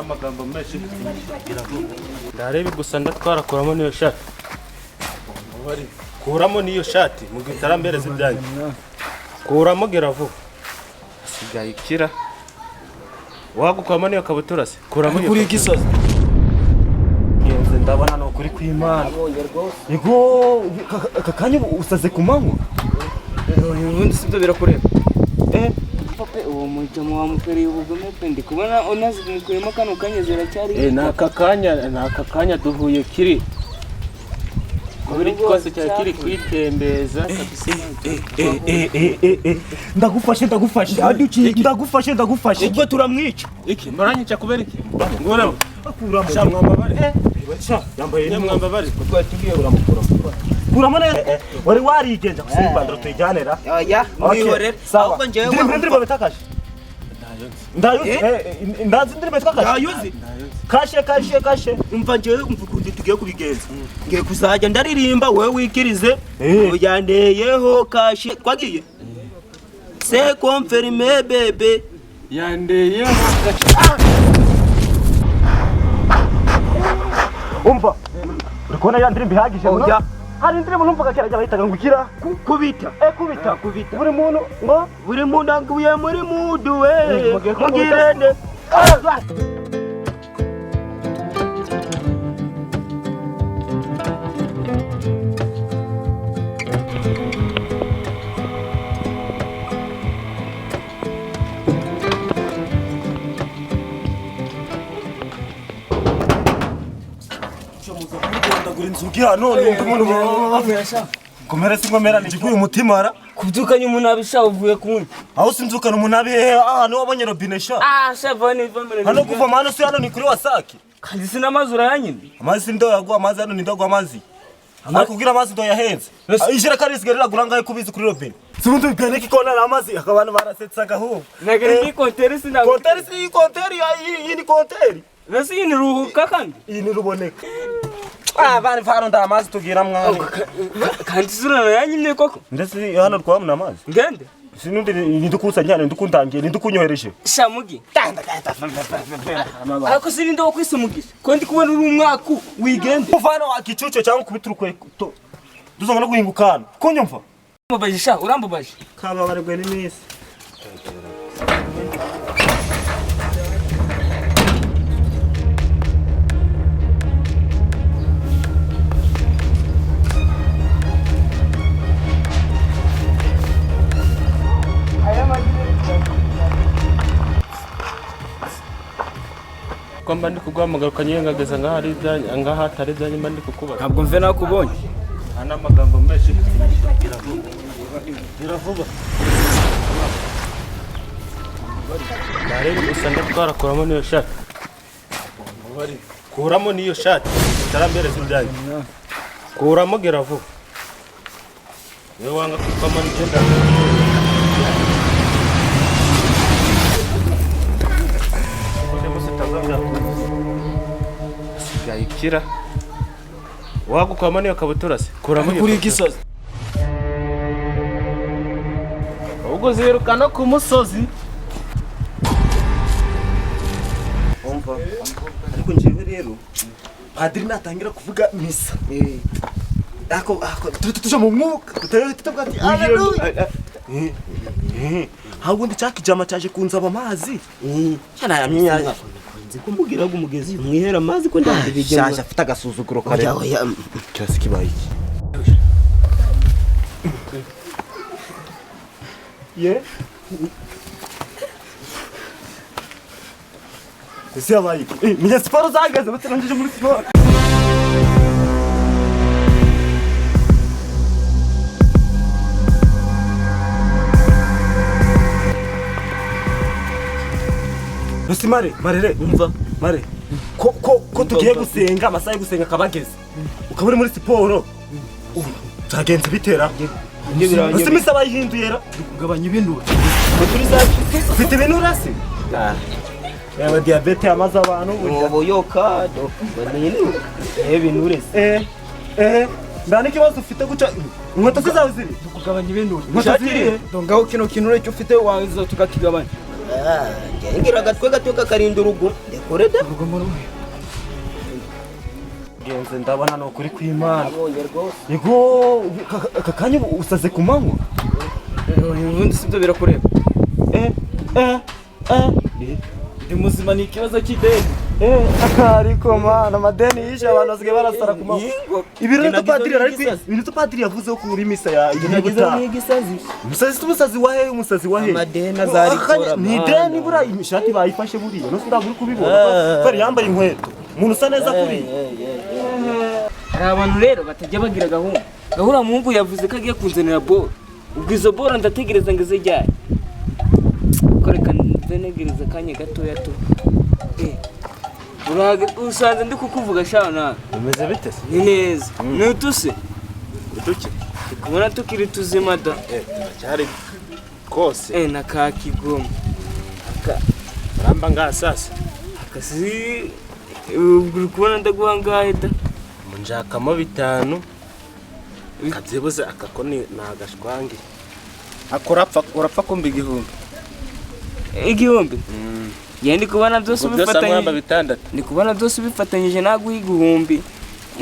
N'amagambo menshi iravuga. Ndareba gusa ndatwara, kuramo n'iyo shati, kuramo n'iyo shati mu gihe utarambereza ibyanjye. Kuramo, gira vuba. Asigaye ikira wagukuramo n'iyo kabutura se? Kuramo iyo Kuri kabutura. Gisozi. Ngenze ndabona ni ukuri kw'Imana. Yego, aka kanya usaze ku manywa. Ubundi si byo birakureba? Eh. Pe, uwo mujama wamukoreye ubugome pe. Ndi kubona unazimukuyemo kano kanya ziracyari. Eh, ni aka kanya, ni aka kanya duhuye kiri kubiri twose cyari kiri kwitembeza kabisa. Ndagufashe, ndagufashe, ndagufashe, ndagufashe. Ubwo turamwica. Iki muranyica kubera iki? Ngoramo. Kuramo. Sha, mwambabare. Sha, yambaye. Nyamwambabare. Twari tugiye. Kuramo neza. Wari warigenza gusa ipantaro tuyijyanira. Oya, mwihorere. Sawa. Ahubwo njyewe Ndirimbo, indirimbo bita Kashe. Ndayo, ndazi indirimbo yitwa Kashe. Ndayuzi. Kashe, kashe, kashe. Umva njyewe, umva ukuntu tugiye kubigenza. Ngiye kuzajya ndaririmba, wowe wikirize. Uyandeyeho kashe twagiye, c'est confirmé bébé. Yandeyeho. Umva. Uri kubona ya ndirimbo ihagije? Oya. Hari indirimbo numvaga kera bayitaga ngo ikira. Kubita. Eh, kubita. Kubita. Buri muntu ngo Buri muntu aguye muri mudu we. Mugiye kumubita. Mugirende. Ndagura inzugi hano numva umuntu. Komera si ngomera nijiguye umutima ra. Kubyukanye umuntu abisha uvuye kunywa. Aho sinzukana umuntu abi hehe? Ahantu wabonye robine sha? Ah, sha, vani vamere. Hano kuvoma hano si hano ni kuri Wasake. Kandi sinamazi urayanyine. Amazi si ndo yaguha amazi hano, ni ndo yaguha amazi. Nakubwira amazi ndo yahenze. Ijerekani isigaye iragura ngahe kubizi kuri robine? Si ubundi bibwira iki ko nari amazi abantu barasetsaga ahubwo. Nagari ni konteri sina. Konteri si konteri, iyi ni konteri. Nasi iyi ni Ruhuka kandi. Iyi ni Ruboneka. Ah, bani fano nda amazi tugira mwana. Kandi surana koko. Ndetse hano twamuna amazi. Ngende. Sinundi nindukusanya, nindukundangiye, nindukunyohereje. Shamugi. Ariko sininde wo kwisa umugisha. Ko ndi kubona uri umwaku wigende. Kuva hano wakicuco cyangwa kubita urukweto. Duzonga no guhingukana. Kunyumva? Urambabaje sha, urambabaje. Kababarirwe n'iminsi. Ko mba ndi kuguhamagara ukanyiyengageza ngaho ari ibyanjye, ngaho atari ibyanjye mba ndi kukubaza. Ntabwo mve nakubonye. Nta n'amagambo menshi iravuga, iravuba. Ndareba gusa ndatwara, kuramo n'iyo shati, kuramo n'iyo shati utarambereza ibyanjye. Kuramo, gira vuba. Niwe wanga kwitwamo n'igenda. Undi munsi utazongera asigaye ikira wagukuramo n'iyo kabutura se? Kuramo iyo Kuri kabutura. Gisozi. Ubwo ziruka no ku musozi. Umva. Ariko njyewe rero padiri natangira kuvuga misa. Ako tuje mu mwuka. Tutari tuvuga ati haleluya. Ahubwo ndi cyakijama cyaje kunzaba amazi. Cyana yamye. Nzi ko mugiraga umugezi mwihera amazi ko ndabigema. Shaje afite agasuzuguro kare. Oya, oya. Kirasi kibaye iki? Ye? Ese yabaye iki? Eh, menya siporo zahagaze batarangije muri siporo. Rusi mare, marere, Umva. Mare. Ko tugiye gusenga, amasaha yo gusenga akabageze. Ukaba uri muri siporo. Ubu byagenze bitera. Rusi misa bayihinduye ra. Kugabanya ibinure. Ufite ibintu se? Yaba diyabete yamaze abantu burya. Ubuyoka bamenye ni ebinure se. Eh, nta n'ikibazo ufite guca inkweto se zawe ziri? Kugabanya ibinure. Inkweto ziri? Ngaho kino kinure cyo ufite waza tukakigabanya. Ngira agatwe gato kakarinda urugo. Urede Genze ndabona no kuri kw'Imana. Abonye rwose. Yego aka kanya usaze ku manywa. Ubundi sibyo birakureba. Eh eh eh Ndi muzima ni ikibazo cy'ideni. Ariko mana amadeni yishe abantu basigaye barasara ku manywa. Ibintu padiri ariko ibintu padiri yavuze ko uri misa ya Nagize n'igisazi. Umusazi umusazi wa hehe umusazi wa hehe. Amadeni azarikora. Ni ideni buriya ishati bayifashe buriya no ntabwo uri kubibona. Ko yambaye inkweto. Umuntu usa neza kuri. Hari abantu rero batajya bagira gahunda. Gahura muhungu yavuze ko agiye kunzanira boro. Ubwo izo boro ndategereza ngo izijyane. Koreka ndenegereza akanya gatoya tu. Usanze ndi kukuvuga shaho nawe. Umeze bite se? Ni neza. Ni utuse. Uduke. Kubona tukiri tuzima da. Turacyari kose. Na ka kigoma. Ramba ngasasa. Akasi uri kubona ndaguha ngahe da. Munjakamo 5. Kabyibuze akako ni nagashwange. Akorapfa urapfa kumba 1000. 1000? Ye ndi kubona byose ubifatanyije. Ndi kubona byose ubifatanyije naguha 1000.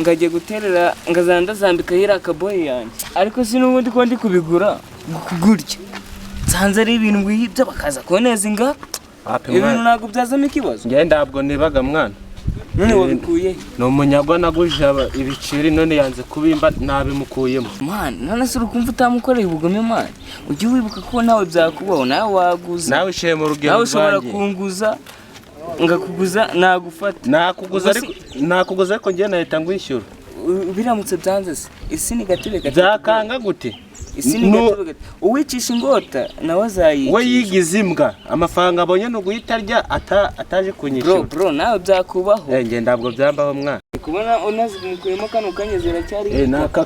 Ngagiye guterera ngazanda zambika yira akaboyi yanjye. Ariko sinubundi ko ndi kubigura gutya. Nsanze ari ibintu ngwibyo bakaza koneza inga. Ibintu ntabwo byazamo ikibazo. Nge ndabwo nibaga mwana. None wabikuye? Ni umunyagwa naguje ibiceri none yanze kubimba nabimukuyemo. Man, none se urukumva utamukoreye ubugome man. Ujye wibuka ko nawe byakubaho nawe waguza. Nawe ushiye mu rugendo rwanjye. Nawe ushobora kunguza ngakuguza nagufata. Nakuguza ariko nakuguza ariko ngiye nahita ngwishyura. Biramutse byanze se isi ni gatebe gatebe. Byakanga gute? Isi ni gatebe gatebe. Uwicisha ingota nawe azayicisha. We yigize imbwa amafaranga abonye no guhita arya ataje kunyishyura. Bro nawe byakubaho. Nge ndabwo byambaho mwana. Kubona unazi mukuyemo kano kanyezera cyari. Naka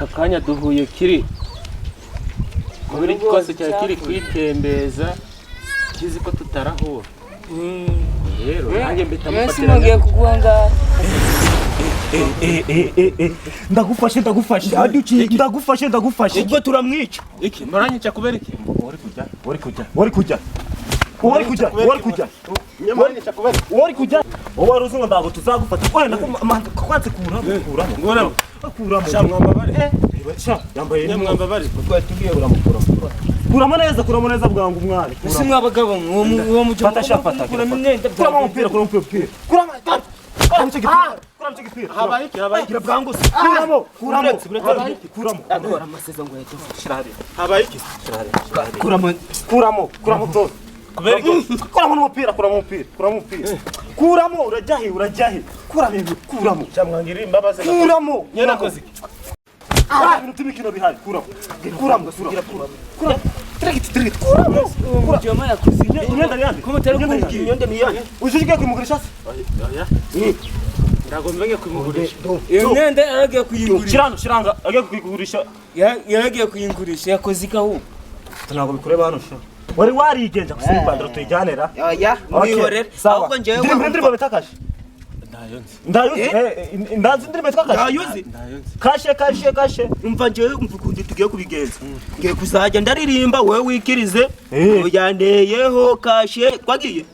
kanya duhuye kiri. Kubiri kose cyari kiri kwitembeza kizi ko tutarahura. Rero nanjye mbita mufatira. Ngiye kuguha ngaha. Ndagufashe ndagufashe ndagufashe ndagufashe ubwo turamwica iki muranyica kubera iki uri kujya uri kujya uri kujya uri kujya muranyica kubera uri kujya wowe wari uzi ngo ntabwo tuzagufata wenda kwanze kuramo ngoramo kuramo sha mwambabare sha yambaye mwambabare twari tugiye uramukura kuramo neza bwangu umwana ese mwabagabo uwo mujya fata sha fata kuramo imyenda kuramo umupira kuramo umupira habaye iki habaye gira bwangu kuramo kuramo kuramo adora amaseza ngo yahita shirare habaye iki kuramo kuramo kuramo byose kubera iki kuramo n'umupira kuramo umupira kuramo umupira kuramo urajyahe urajyahe kuramo kuramo cyamwangira imbabazi kuramo nyana koze iki ibintu by'imikino bihari kuramo kuramo kuramo tirigiti kuramo umujyoma yakoze imyenda ni yande ko mutari kumbwira imyenda ni yande uje ugiye kumugurisha se oya ndagomba ngiye kumugurisha iyo myenda yaragiye kuyigurisha shirano shiranga agiye kuyigurisha yaragiye kuyigurisha yakoze ikahu ntabwo bikureba hano sha wari warigenja gusa ipantaro tuyijyanira oya mwihorere ahubwo njyewe ndirimbo bitakaje ndayuzi ndazi indirimbo yitwa kashe ndayuzi kashe kashe kashe umva njyewe umva ukuntu tugiye kubigenza ngiye kuzajya ndaririmba wowe wikirize yandeyeho kashe twagiye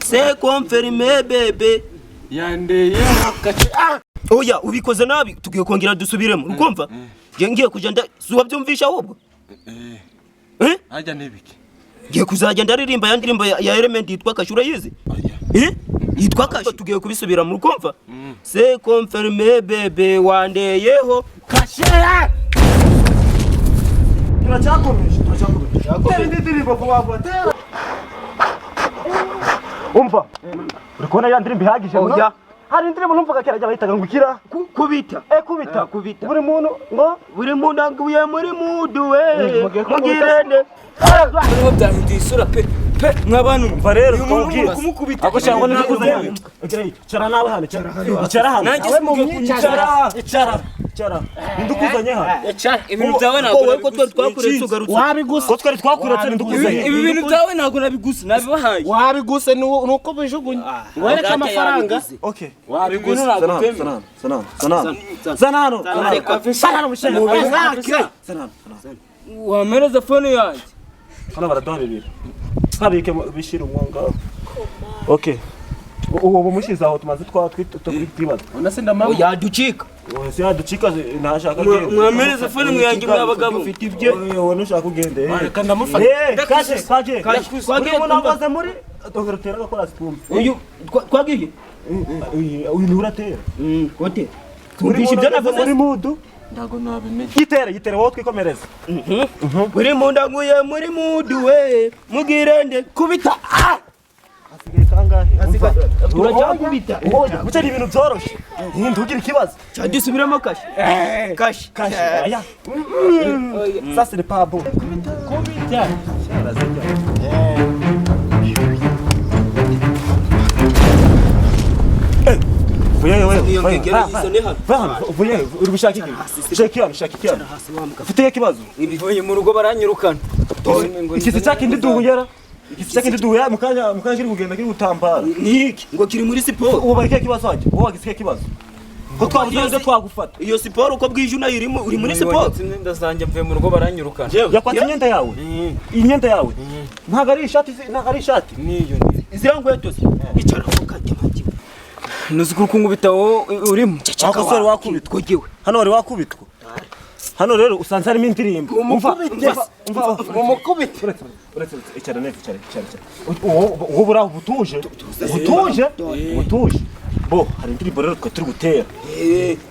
se confirme bebe yandeyeho kashe oya ubikoze nabi tugiye kongera dusubiremo ukumva ngiye kujya nda wabyumvisha ahubwo ajya nibiki ngiye kuzajya ndaririmba ya ndirimbo ya Element yitwa kashe urayizi yitwa kashe tugiye kubisubira mu rukumva se confirme bebe wandeyeho kashe turacyakomeje tera indirimbo vuba vuba tera umva uri kubona ya ndirimbo ihagije oya hari indirimbo numvaga kera bayitaga ngo ikira kubita kubita kubita buri muntu ngo buri muntu aguye muri mudu we mugirene noneho byahinduye isura pe pe mw'abantu umva rero uyu muntu kumukubita ako cyangwa nikuze icara nawe hano icara hano nanjye singiye icara icara ndukuzanye hano ibintu byawe ntabwo wowe ko twari twakuretse ugarutse wabiguse ko twari twakuretse ndukuzanye ibi bintu byawe ntabwo nabiguse nabibahaye wabiguse nuko bijugunye wereka amafaranga okay wabiguse sana sana sana sana hano sana hano sana wamereza phone yanjye hano baraduha bibiri kabike bishira umwonga. Okay. Ubu bumushyize aho tumaze twakwibaza. Unase ndamama. Yaducika. Oya, yaducika ntashaka agende. Mwamereze fone mwanjye mwa bagabo. Ufite ibye. Oya, ntushaka ugende. Reka ndamufata. Eh, kaje kaje. Twagiye. Uri munagoze muri tongera utera agakora twumve. Uyu twagiye. Uyu ni uratera. Kote. Twumvishe ibyo navuze. Muri mudu. Ndago nabimenye. Yitere yitere wowe twikomereze. Muri munda nguye muri mudu we mugirende kubita. Hasigaye kangahe? Turacyakubita. Oya, guca ni ibintu byoroshye. Ntugire ikibazo. Cyadusubiramo kashi. Kashi. Kashi. Aya. Ça c'est pas bon. Kubita. Vuye uri gushaka iki? Shaka iki? Shaka iki? Ufite ikibazo? Ibivuye mu rugo baranyirukana. Ikisi cyakindi duhuyera. Ikisi cyakindi duhuyera mukanya mukanya kiri kugenda kiri gutambara. Niki ngo kiri muri siporo. Ubu bari kibazo wajye. Wowe wagize ikibazo. Ko twabuze ibyo twagufata. Iyo siporo uko bwije unayirimo uri muri siporo. Imyenda zanjye mvuye mu rugo baranyirukana. Yakwatse imyenda yawe. Imyenda yawe. Ntago ari ishati, ntago ari ishati. Niyo Ziriya nkweto se. Icara aho kajya mati. Nuzi kunkubita wowe urimo. Ako sore wakubitwa. Hano wari wakubitwa. Hano rero usanze harimo indirimbo. Umva umva Mumukubite. Uretse icara neza icara icara icara. Uwo buraho butuje. Butuje. Butuje. Bo hari indirimbo rero twe turi gutera.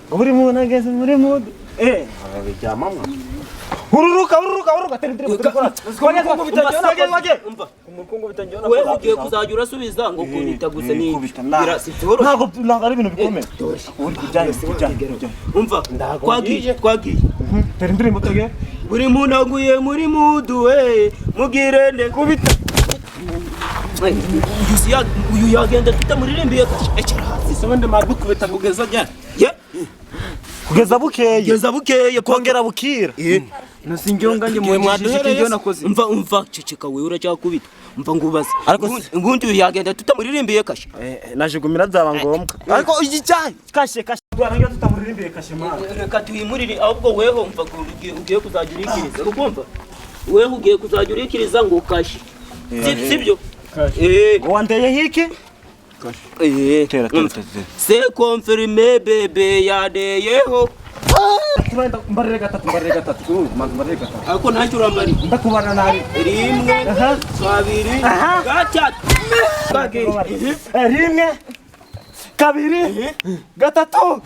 Buri muntu ageze muri mood. Bijyamamwa. Ururuka ururuka ururuka tera indirimbo turi gukora. Umva. Wewe ugiye kuzajya urasubiza ngo kubita gusa ni Ntabwo ntabwo ari ibintu bikomeye. Uri kujyanye kujyanye. Umva. Twagiye twagiye. Tera indirimbo tege. Buri muntu aguye muri mudu we mugirende kubita. Uyu yagenda tutamuririmbiye kashi. Ecara hasi. Ese wende magukubita kugeza ryari? Ye. Kugeza bukeye. Kugeza bukeye kongera bukira. Nuzi njyonga njye mwaduhereye ibyo nakoze. Umva umva ceceka wewe uracyakubita. Umva ngubaze. Ariko uyu yagenda tutamuririmbiye kashi. Najugumira byaba ngombwa. Ariko iki cyayi kashe kashe. Twarangira tutamuririmbiye kashe mwana. Reka tuyimurire ahubwo weho umva ugiye kuzajya urikiriza. Ukumva? Weho ugiye kuzajya urikiriza ngo kashe. Sibyo? Ngo wandeye hiki? Tera tera tera. C'est confirmé bébé yadeyeho. Mbarire gatatu mbarire gatatu. Mbarire gatatu. Ariko ntacyo urambari. Ndakubana nabi. Rimwe, kabiri, gatatu. Rimwe, kabiri, gatatu.